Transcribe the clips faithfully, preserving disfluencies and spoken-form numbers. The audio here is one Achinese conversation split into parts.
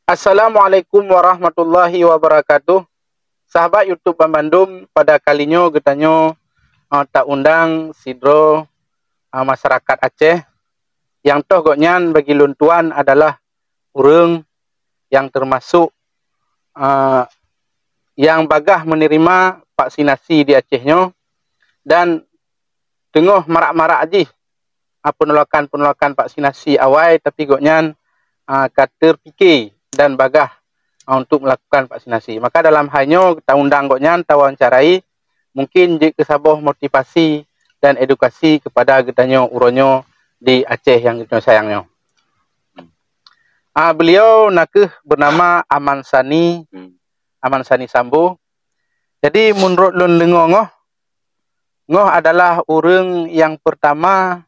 Assalamualaikum warahmatullahi wabarakatuh. Sahabat YouTube banmandum, pada kali nyoe geutanyoe, eh, ta-undang sidroe, eh, masyarakat Aceh, nyang toh gobnyan bagi lôn tuan adalah ureuëng nyang teumasok, eh, nyang bagaih meuneurimong vaksinasi di Aceh nyoe dan teungoh marak-marak jih, ah, peunolakan-peunolakan vaksinasi awai, tapi gobnyan, ah, ka teupike dan bagaih, ah, untuk melakukan vaksinasi. Maka dalam hai nyoe ta-undang gobnyan, tawawancarai, mungkin jeuet keu saboh motivasi dan edukasi keupada geutanyoe uroe nyoe di Aceh nyang geutanyoe sayang nyoe. Ah, beliau nakeuh bernama Aman Sani, Hmm. Aman Sani Sambo. Jadi, menurut lôn deungoe ngoh, ngoh adalah ureuëng nyang pertama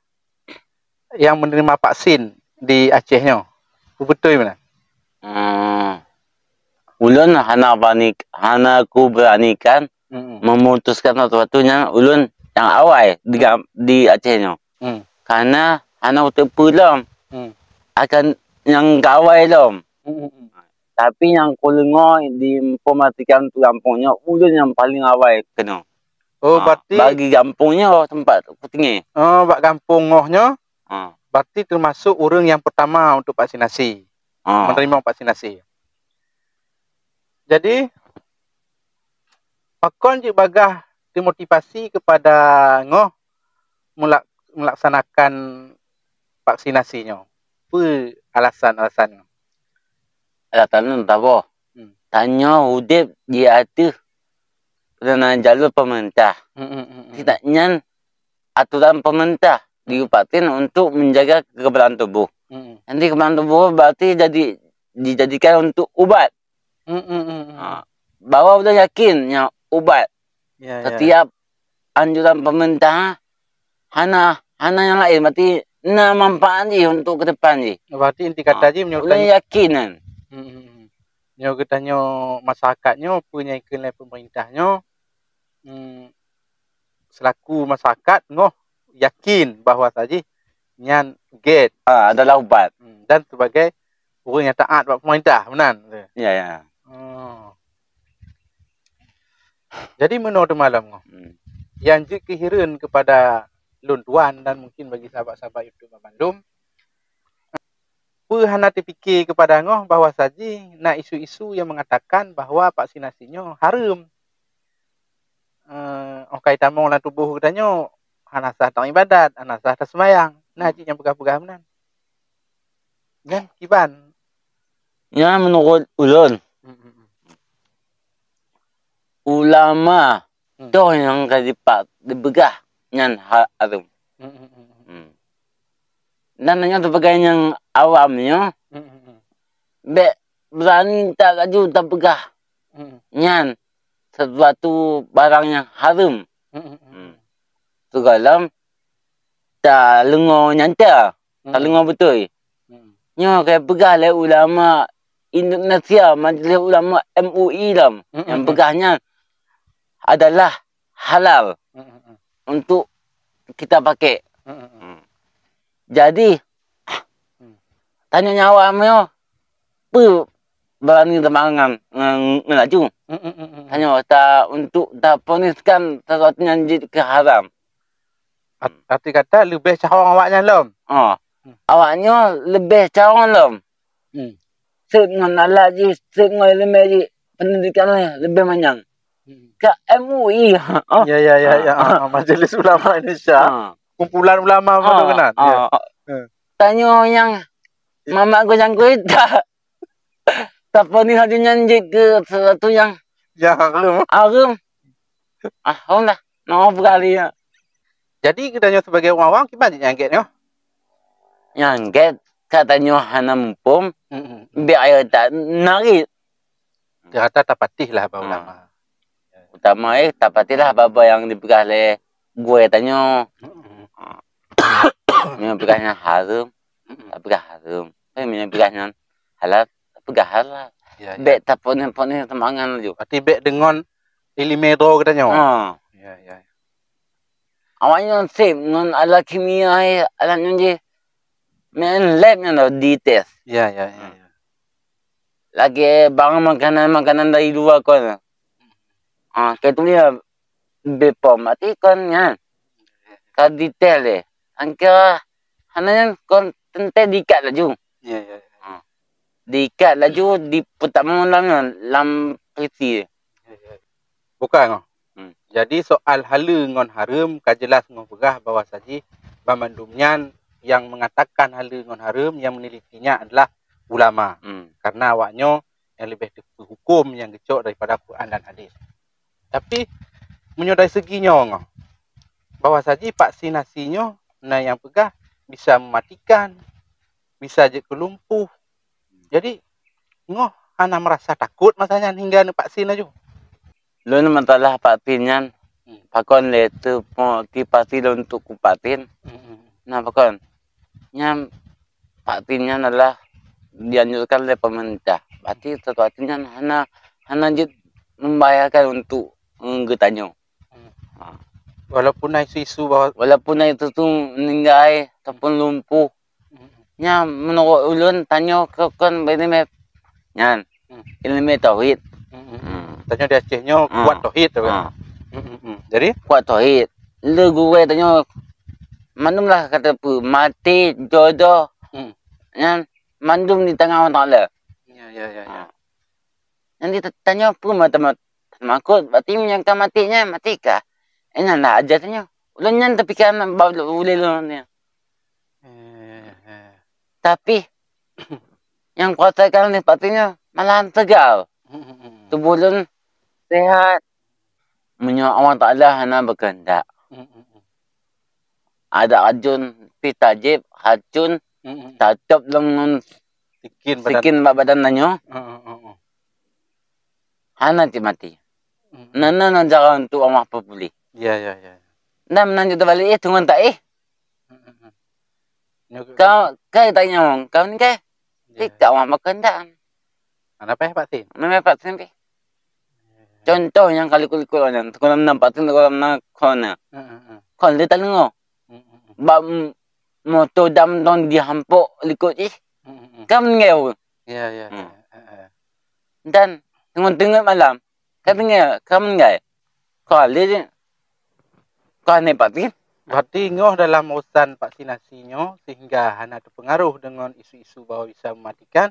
nyang menerima vaksin di Aceh nyoe. Beutôi meunan? Hmm. Ulôn hana berani, hana kuberanikan Mm-mm. memutuskan sesuatu nyang ulôn nyang awai di, Mm. gam-, di Aceh nyoe. Mm. Karena hana kuteupeue lom Mm. akan nyang awai lom. Mm-mm. Tapi nyang kudeungoe diinformasikan tu gampông nyoe, ulôn nyang paleng awai keunoe. Oh, Ha, berarti bagi gampông nyoe tempat kutinggai. Oh, bak gampông ngoh nyoe, Ha. berarti termasuk ureuëng nyang pertama untuk vaksinasi, Ha. menerima vaksinasi. Jadi, pakon jeuet bagaih termotivasi kepada ngoh melak-, melaksanakan vaksinasi nyoe? Peue alasan-alasan nyoe? Alasan nyoe saboh. Hmm. Tanyoe udeb di ateueh jalur pemerintah. Hmm, hmm, hmm, hmm. Tidak nyan aturan pemerintah dipaten untuk menjaga kekebalan tubuh. Hmm. Nanti kekebalan tubuh berarti jadi, dijadikan untuk ubat. Hmm, hmm, hmm, hmm. Ha, bahwa udah yakin nyan ubat. Ya, ya. Setiap anjuran pemerintah hana, hana yang lain, berarti na manfaat jih untuk ke depan jih. Berarti inti kata Ha, jih meunyoe ulôn tanyoe yakin kan. Hmm, hmm, hmm. Nyoe geutanyoe masyarakat nyoe, peue nyang ikheun lé pemerintah nyoe, hmm, selaku masyarakat ngoh yakin bahwa saji nyan gét. Ah, adalah ubat. Hmm, dan sebagai ureuëng nyang taat bak pemerintah, meunan? Ya, ya. Oh. Jadi meunoe teuma lom ngoh. Hmm. Nyang jeuet keu hireuen kepada lôn tuan dan mungkin bagi sahabat-sahabat YouTube bandum, peue hana teupike kepada ngoh bahwa saji na isu-isu nyang mengatakan bahwa vaksinasi nyoe hareuem. Eh, oh kai tamong lam tuboh geutanyoe hana sah taibadat, hana sah taseumayang. Na Hmm. cit nyang peugah-peugah meunan. Nyan kiban? Nyan meunurot ulôn, Hmm, hmm, hmm. ulama Hmm. toh nyang ka dipa-, dipeugah nyan ha-, hareuem. Hmm, hmm, hmm, hmm. Hmm. Dan tanyoe sebagai nyang awam nyoe, Hmm, hmm, hmm. bék berani that laju tapeugah Hmm. nyan sesuatu barang nyang hareuem. Hmm, hmm, hmm. Hmm. Sigohlom taleungoe nyata, Hmm. taleungoe beutôi. Hmm. Nyoe ka peugah lé ulama Indonesia, Majlis Ulama M U I lom, Hmm, nyang hmm, hmm. peugah nyan adalah halal Hmm, hmm, hmm. untuk kita pakai. Hmm, hmm, hmm. Hmm. Jadi, Hmm. tanyoe nyan awak nyoe, peue berani teumangan ngon, ngon laju? Hmm, hmm, hmm, hmm. Tanyoe ta-, untuk taponiskan sesuatu nyang jeuet keu haram. At-, arti kata leubeh carông awak nyan lom? Oh. Hmm. Awak nyoe leubeh carông lom. Hmm. Seb ngon alat jih, seb ngon ileumèe jih, pendidikan leubeh manyang. Hmm. Ka M U I. Oh. Ya, ya, ya, ya. Ah, Ah, ah, Majelis Ulama Indonesia. Ah. Kumpulan ulama Ah, betul kan? Ya. Ah. Hmm. Tanyoe nyang mamak goyang kuita. Tapi ni saja nyan jeuet keu sesuatu nyang Nyang hareuem. hareuem. Ah, hom dah. Noh berkali ya. Jadi, geutanyoe sebagai ureueng awam, kiban jih nyang gét nyoe? Nyang gét, ka tanyoe hana muphom, Hmm, hmm, hmm. biar ayo tak narit. Ternyata tapatéh lah bak Ah. ulama. Utama, eh, tapatéh lah baba nyang dipeugah lé gurèe tanyoe. Hmm, hmm. Ah. Meunyoe peugah nyan hareuem, Hmm, hmm. tapeugah hareuem. Tapi meunyoe peugah nyan halal, tapeugah halal. Ya, ya. Bèk taponéh-ponéh teumangan laju. Berarti bèk deungon ileumèe droe geutanyoe? Ah. Ya, ya. Awak nyan sép ngon alat kimia, eh, alat nyan jih. Main lab nyan dah dites. Ya, ya, ya, Hmm. ya. Lagèe barang makanan-makanan dari luwa kon. Ha, ka tuléh Bepom, berarti kon nyan. Ka detail deh. Angka hana nyan kon teuntèe diikat laju. Ya, ya, ya. Ha. Diikat laju, dipeutamong lam, lam peti. Ya, ya. Bukan, oh. Hmm. Jadi soal haleue ngon hareuem ka jelas ngon peugah bahwa saji banmandum nyan nyang mengatakan haleue ngon hareuem nyang menelitinya adalah ulama. Hmm. Karena awaknyoe nyang leubeh teupeu huköm nyang geucok daripada Quran dan hadis. Tapi meunyoe dari segi nyoe ngon, bahwa saji vaksinasi nyoe na nyang peugah bisa mematikan, bisa jeuet keu lumpuh. Jadi ngoh hana merasa takot masa nyan hingga neuvaksin laju. Lôn masalah vaksin nyan, hmm, pakon lé teupeu motivasi lôn untuk kuvaksin? Hmm. Nah, pakon? Nyan vaksin nyan adalah dianjurkan lé pemerintah. Berarti sesuatu nyan hana, hana jeuet membahayakan untuk, eh, geutanyoe. Hmm. Ha. Walaupun na isu-isu bahwa walaupun na isu-isu meninggai ataupun lumpuh, hmm, nyan menurut ulôn tanyoe keu kon bak ileumèe nyan. Hmm. Ileumèe tauhid. Hmm. Hmm. Tanyoe di Aceh nyoe, hmm, kuat tauhid, ha, kan? Hmm, hmm, hmm. Jadi? Kuat tauhid. Le gurèe tanyoe mandum lah ka teupeu, maté, jodoh. Hmm. Nyan mandum di tangan Allah Taala. Ya, ya, ya, ya. Ha. Nyan di tanyoe peue mata-mata takot, berarti nyang ka maté nyan maté kah? Eh, nyan lah aja tanyoe. Ulôn nyan teupike bak ulèe lôn nyan. Eh, eh. Tapi nyang kuasakan lé vaksin nyoe malahan seugah. Hmm, hmm, hmm. Tuboh lôn sehat. Meunyoe Allah Taala hana beukeuheundak, hmm, hmm, hmm, ada racun pih tajép, racun, hmm, hmm, tacôb lom ngon sikin badan, sikin bak badan tanyoe. Hmm, hmm, hmm, hmm. Hana cit maté. Hmm, hmm. Na, na, na cara untuk Allah peupuléh. Ya, ya, ya. Dan meunan cit teubalek, eh, teungon tak, eh. Hmm, hmm, hmm. Nyoe ke- Kau, kau tanyong, kau ni kah? Ya. Tidak, Allah beukeuheundak. Hana payah vaksin? Hana payah vaksin pih. Contoh nyang ka likot-likot nyan, sekolah meunan vaksin, sekolah meunan corona. Heeh, heeh. Kon lé tadeungoe. Heeh, heeh. Bak m-, moto dam tong jihampok likot jih. Heeh, heeh. Kan meuninggai ureueng. Ya, ya, hmm, ya. Heeh. Dan teungoh-teungoh malam, ka deungoe, ka meuninggai. Ka lé, ka hana vaksin. Berarti ngoh dalam urusan vaksinasi nyoe sehingga hana teupeungaruh deungon isu-isu bahwa bisa mematikan,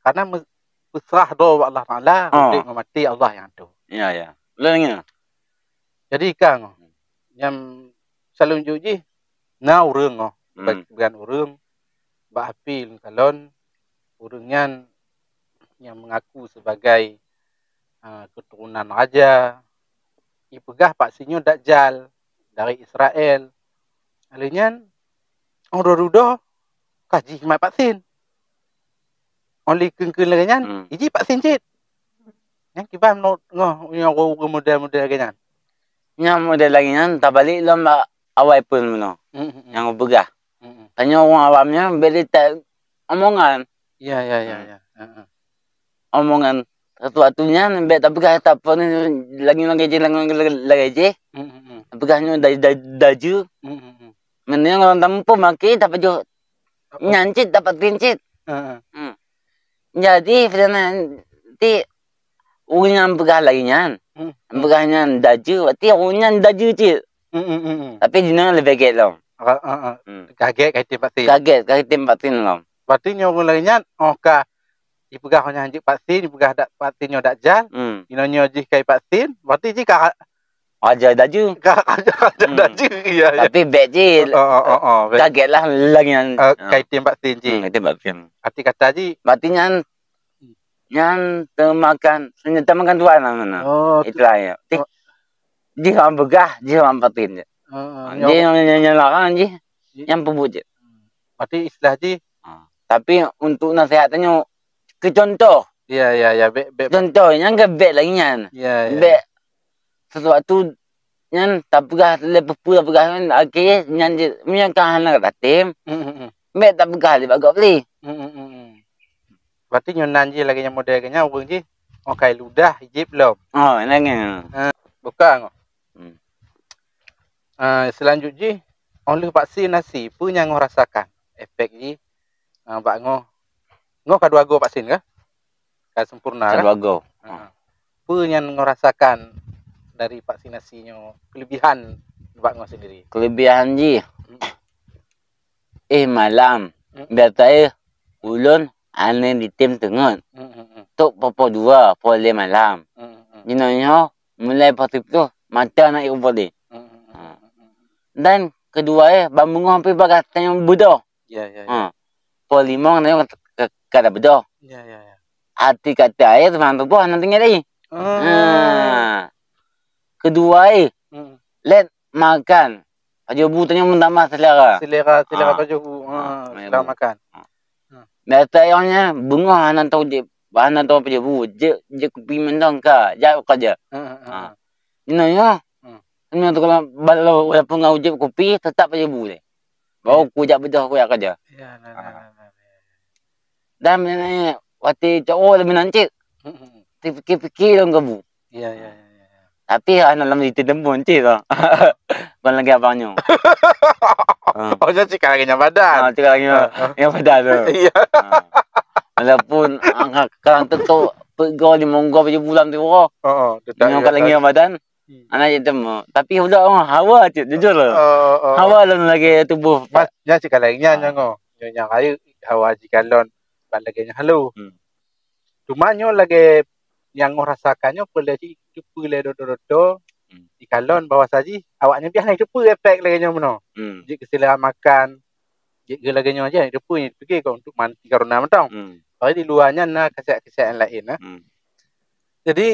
karena me-, peuseurah droe bak Allah Taala, oh, udép ngon maté Allah nyang atur. Ya, ya. Lôn nyoe. Jadi ka ngoh, nyang selanjut jih na ureueng ngoh, hmm, bak-, bak ureueng bak api lôn kalon, ureueng nyan nyang mengaku sebagai, ah, keturunan raja, ipeugah vaksin nyoe Dajjal dari Israel. Lheueh nyan, oh, dudoe-dudoe ka jih mat vaksin. Óh lheueh kheun-kheun lagèe nyan, hmm, iji vaksin cit. Nyan kiban lôn ngoh nyang ureueng model-model lagèe nyan. Nyang model lagèe nyan tabalek lom bak awai phôn bunoe. Hmm, hmm, hmm. Nyang peugah. Hmm, hmm. Tanyoe ureueng awam nyan bèk lé ta-, omongan. Ya, ya, ya, hmm, ya. Heeh. Omongan sesuatu nyan bèk tapeugah taphôn lagèe-lagèe jih, lagèe-lagèe jih. Hmm, hmm, hmm. Tapeugah nyoe da-, da-, daju. Hmm, hmm, hmm. Meunyoe ureueng tamuphom maké tapajoh. Oh. Nyan cit dapat vaksin cit. Heeh. Hmm. Jadi, ti ureueng nyang peugah lagèe nyan, hmm, peugah nyan daju, berarti ureueng nyan daju cit. Hmm, hmm, hmm, hmm. Tapi jinoe leubeh gèt lom. Ah, ah, ah. Hmm. Ka gèt ka item vaksin. Ka gèt ka item vaksin lom. Berarti nyoe ureueng lagèe nyan, oh, ka jipeugah nyan jeuet vaksin, jipeugah dak-, vaksin nyoe Dajjal, hmm, jinoe nyoe jih ka ivaksin, berarti jih ka Raja daju. Ka, raja, raja, hmm, daju. Iya, iya. Tapi bèk cit. Oh, oh, oh, oh, bèk. Kaget lah lagèe nyan. Eh, ah, ka item vaksin cit. Hmm, ka item vaksin. Arti kata jih. Berarti nyan, nyan teumakan, senjata makan tuan lah mana. Oh, tu. Itulah ya. Ti-, oh, jih orang peugah, jih orang vaksin je. Oh, oh, ah, nyoe. Jih yang, yang, yang larang jih, jih, yang peubuet je. Berarti istilah jih. Ah, tapi untuk nasihat tanyoe, keu contoh. Ya, ya, ya, bèk, bèk. Contoh, nyan ka bèk lagèe nyan. Ya, ya. Bèk sesuatu nyan tapeugah lé peue-peue tapeugah nyan, akhé nyan jeuet, meunyoe ka hana tatem, hmm, hmm, hmm, bèk tapeugah lé bak gob lé. Hmm, hmm, hmm, hmm. Berarti nyoe nan jih lagèe nyang model lagèe nyan, ureueng jih, oh, ka iludah, ijép lom. Oh, lagèe nyan. Ha, buka ngoh. Hmm. Ah, selanjut jih, óh lheueh vaksinasi, peue nyang ngoh rasakan efek jih, ah, bak ngoh? Ngoh ka dua goe vaksin kah? Ka sempurna, kan? Seubagoe. Ha. Peue nyang ngoe rasakan dari vaksinasi nyoe, kelebihan bak ngoe sendiri? Kelebihan jih, eh, malam. Hmm. Biasa, eh, ulôn hana jitem teungeut. Hmm, hmm, hmm. Trok poh dua, poh lhèe malam. Hmm, hmm, hmm. Jinoe nyoe mulai poh siplôh mata na ié boleh. Hmm, hmm, hmm, hmm, hmm. Dan kedua, eh, ban beungoh pih bagaih tanyoe beudôh. Ya, ya, ya. Ha. Poh limong nyoe ka, ka, ka beudôh. Ya, ya, ya. Até kata air teuma tuboh hana tinggai lagi. Ah. Ha. Kedua, eh, hmm, lét makan. Pajoh bu tanyoe meutamah selera. Selera, selera, ah, pajoh bu. Ha, ha, selera bu. Makan. Ha. Ha. Biasa nyoe beungoh hana tao jép, hana tao pajoh bu. Jép, jép kupi mantong ka, jak ka jak. Ha, ha, ha. Ha. Jinoe nyoe, hmm, nyoe tu kalau balo walaupun ngon jép kupi, tetap pajoh bu lé. Baru, ya, kujak beudôh, kujak ka jak. Ya, na, na, na, na, na. Dan, eh, watèe cowok lé meunan cit. Hmm, hmm, hmm. Dipikir-pikir lom keu bu. Ya, ya, ya, ya, ya. Tapi hana lom jiteurimong cit lah. Ban lagèe abang nyoe. Ha. Oh, nyoe cit ka lagèe nyang badan. Ha, cit ka lagèe nyang, ha, ha, nyang badan tu. Ya. Ha. Walaupun angka kalang teutôk, peuet goe, limong goe, tujoh bulan tu, oh. Oh, oh, tetap. Nyoe ka lagèe nyang badan. Hmm. Hana jiteurimong. Tapi ulôn hawa cit, jujur lôn. Oh, oh, oh. Hawa lôn lagèe tuboh. Mas, nyan cit ka laén nyan, ha, nyan, oh. Nyoe nyang rayeuk hawa jikalon ban lagèe nyan halo. Hmm. Cuma nyoe lagèe nyang ngoe rasakan nyoe peue lé jih, jiteupeue lé dokto-dokto, hmm, jikalon bahwa saji awak nyan biasa jiteupeue efek lagèe nyoe meunoe. Hmm. Jeuet keu selera makan, jeuet keu lagèe nyoe jih, jiteupeue, jiteupeue keu untuk manti corona mantong. Hmm. Tapi di luwa nyan na khasiat-khasiat nyang laén, eh. Hmm. Jadi,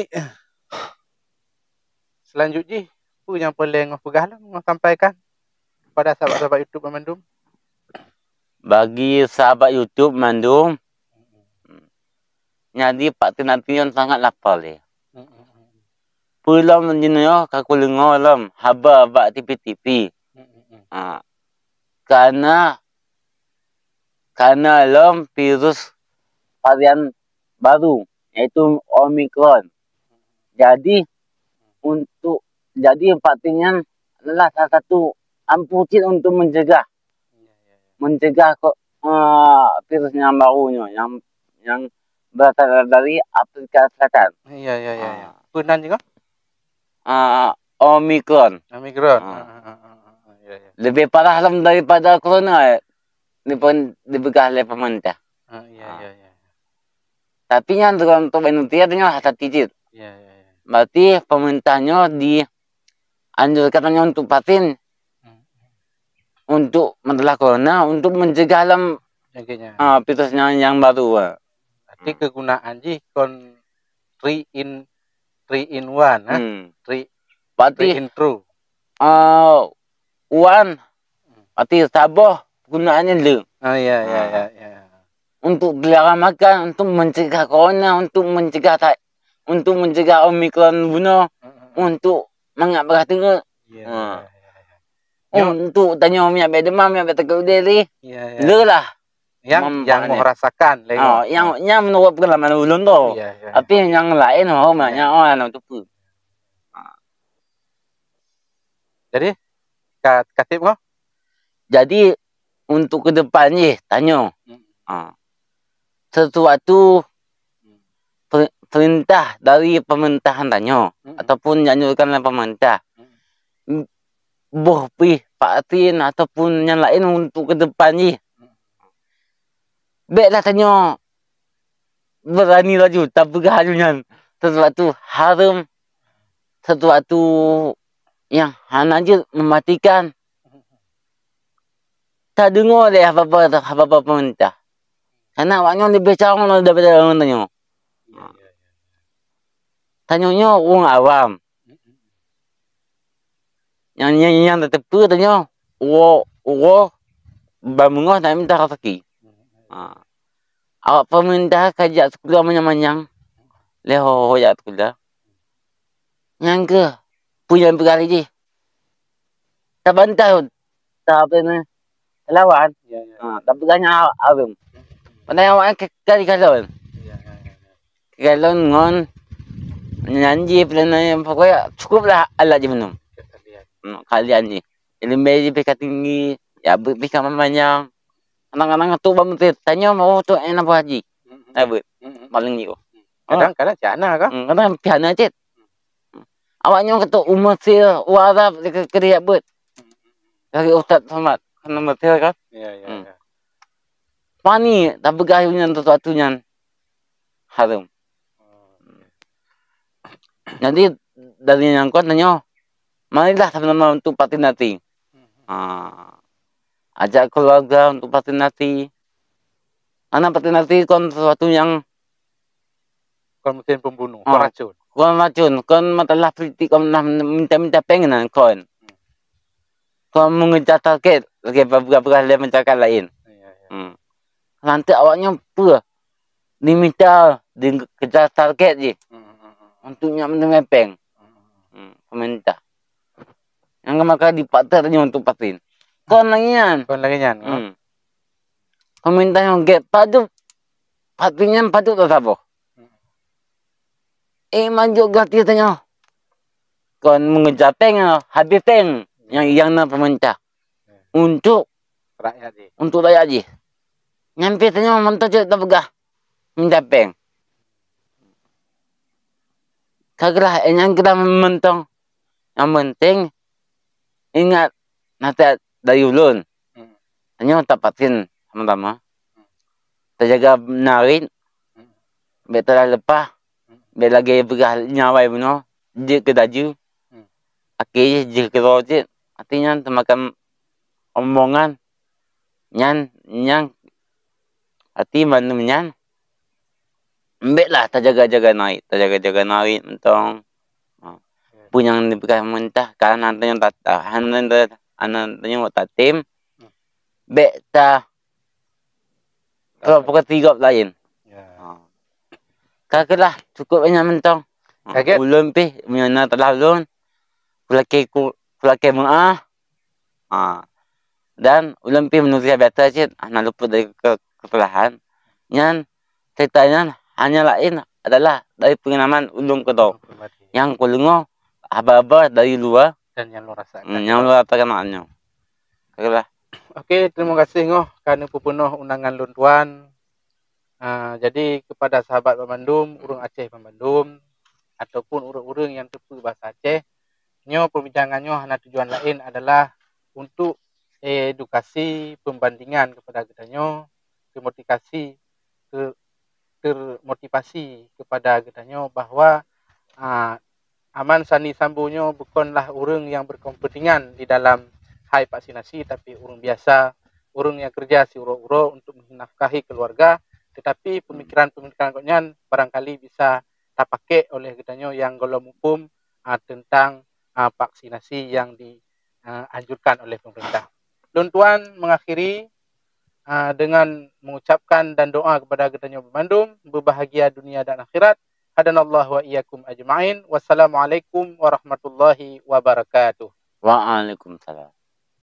selanjut jih, peue nyang peureulèe ngoe peugah lom, ngoe sampaikan kepada sahabat-sahabat YouTube mandum? Bagi sahabat YouTube mandum, jadi vaksinasi nyoe sangat lapar lé. Peue lom jinoe ka kudeungö lom haba bak tivi-tivi. Ha. Karena, karena lom virus varian baru, yaitu Omicron. Jadi, untuk, jadi vaksin nyan adalah salah satu ampuh cit untuk mencegah, mencegah ko-, eh, virus nyang baru nyoe, nyang, nyang berasal dari Afrika Selatan. Iya, iya, iya, iya. Ah. Peue nan jih, Kak? Ah, Omicron. Omicron. Ah. Ah, ah, ah, ah, ah, iya, iya. Lebih parah lom daripada corona, eh. Dipen-, dipeugah lé pemerintah. Ah, iya, ah, iya, iya. Tapi nyan untuk, untuk manusia tu nyoe hati-hati cit. Iya, iya, iya. Berarti pemerintah nyoe dianjurkan nyoe untuk vaksin, hmm, untuk masalah corona, untuk mencegah lom, jangkitnya, ah, virus nyang, nyang baru, ah. Berarti, hmm, kegunaan jih kon three in, three in one, eh? Hmm. Three, berarti, three in two. Ah, one, berarti saboh gunaannya le. Oh, iya, iya, ah, iya, iya. Untuk dilarang makan, untuk mencegah corona, untuk mencegah ta-, untuk mencegah Omicron bunoe, hmm, hmm, hmm, untuk mangat beurah teungeut. Iya, ha, iya, iya, iya. Oh, nyoe untuk tanyoe miet bèk demam, miet bèk takot udeb lé. Iya, iya. Le lah. Nyang, nyang merasakan lé. Oh, nyang, nyang menurut pengalaman ulôn tu. Iya, iya. Tapi nyang laén, oh, banyak, iya, oh, hana teupeue. Ha. Jadi, ka, ka sip ko? Jadi, untuk ke depan jih, tanyoe. Hmm. Ha. Sesuatu, hmm, per-, perintah dari pemerintahan tanyoe, hmm, ataupun dianjurkan oleh pemerintah. Hmm. Boh pih vaksin ataupun nyang laén untuk ke depan jih. Hmm. Bèklah tanyoe berani laju tapeugah laju nyan sesuatu hareuem, sesuatu nyang hana jeuet, mematikan. Tadeungoe lé haba-haba, haba-haba pemerintah. Karena awak nyoe leubeh carông lom daripada ureueng tanyoe. Tanyoe nyoe ureueng awam. Nyang, nyang, nyang tateupeue tanyoe, uroe, uroe ban beungoh na mita raseuki. Ha. Awak pemerintah ka jak sikula manyang-manyang, lé ho-ho jak sikula. Nyan keuh peue nyang peugah lé jih. Tabantah, ta-, apa ni, lawan. Ya, ya. Ha, tapeugah nyan awak awam. Padahai awak ka, ka jikalon. Ya, ya, ya, ya. Kalon ngon nyan jih, peureulèe nyan, pokoknya cukuplah alat jih minum. Hmm, kalian jih. Ileumèe jih pih ka tinggi, ya, beuet pih ka manyang. Kadang-kadang tu bak meuteumèe tanyoe, oh, tu, eh, na boh haji. Hmm, hmm. Na beuet. Hmm, hmm. Paléng jih, oh. Kadang-kadang cit hana kan? Hmm, kadang pih hana cit. Awak nyoe keutok u Mesir, u Arab, di ke-, keudeh jak beuet. Dari Ustaz Somad, kan Mesir kan? Ya, ya, Hmm. ya. Pani tapeugah nyan sesuatu nyan hareuem. Oh, oke. Jadi, dari nyang kon tanyoe, marilah sama-sama untuk vaksinasi. Hmm. Ha. Ajak keluarga untuk vaksinasi. Karena vaksinasi kon sesuatu nyang Kon mesin pembunuh, Ah. kon racun. Kon racun, kon masalah politik, kon nah minta-minta péng nan kon. Hmm. Kon mengejar target lagèe beberapa lé masyarakat laén. Ya, ya. Hmm. Lanteuk awak nyoe peue? Diminta dikejar target jih. Hmm, hmm, hmm. Untuk nyak meunang péng. Hmm, hmm, hmm. Hmm, pemerintah. Nyang maka dipaksa tanyoe untuk vaksin. Kon lagèe nyan. Kon lagèe nyan, oh. Hmm. Pemerintah nyang gèt padub vaksin nyan padub tasaboh. Hmm. Eh, manjok gratis tanyoe. Kon mengejar péng, habéh péng nyang, nyang na pemerintah. Hmm. Untuk Rakyat jih. Untuk rakyat jih. Nyan pih tanyoe mantong cit tapeugah. Minta péng. Ka geulah, eh, nyan geulah mantong. Nyang penting, ingat nasihat dari ulôn. Hmm. Tanyoe tapaksin sama-sama. Hmm. Tajaga narit, Hmm. bèk talah leupah, Hmm. bèk lagèe beurah nyawai bunoe, jeuet keu daju, Hmm. akhé jih jeuet keu droe cit. Artinya teumakan omongan nyan, nyang arti mandum nyan, bèklah tajaga-jaga narit, tajaga-jaga narit mantong. Ha. Peue nyang dipeugah pemerintah, ka hana tanyoe ta-, hana ta-, hana tanyoe tatem, Hmm. bèk ta-, provokasi gob laén. Ya. Ha. Ka geulah, cukup nyan mantong. Ha, Ka gèt. Ulôn pih, meunyoe na salah ulôn, kulakèe ku-, kulakèe meu'ah. Ha. Dan ulôn pih manusia biasa cit, hana luput dari ke-, kesalahan. Nyan, cerita nyan hanya laén adalah dari pengalaman ulôn keudroe. Nyang kudeungoe haba-haba dari luwa. Dan nyang lôn rasakan. Hmm, nyang lôn rasakan nyoe. Ka geulah. Oke, terima kasih ngoh ka neupeupunoh undangan lôn tuan. Ah, jadi kepada sahabat banmandum, ureuëng Aceh banmandum, ataupun ureuëng-ureuëng nyang teupeu bahasa Aceh, nyoe perbincangan nyoe hana tujuan laén adalah untuk edukasi pembandingan kepada geutanyoe, termotivasi ke, termotivasi kepada geutanyoe bahwa, ah, Aman Sani Sambo nyoe bukonlah ureuëng nyang berkepentingan di dalam hai vaksinasi, tapi ureuëng biasa, ureuëng nyang kerja siuroe-uroe untuk menafkahi keluarga, tetapi pemikiran-pemikiran gobnyan barangkali bisa tapakai oleh geutanyoe nyang gohlom muphom, ah, tentang, ah, vaksinasi yang di, ah, anjurkan oleh pemerintah. Lôn tuan mengakhiri, ah, dengan mengucapkan dan doa kepada geutanyoe banmandum, berbahagia dunia dan akhirat. Hadanallahu wa iyyakum ajma'in. Wassalamualaikum warahmatullahi wabarakatuh. Waalaikumsalam.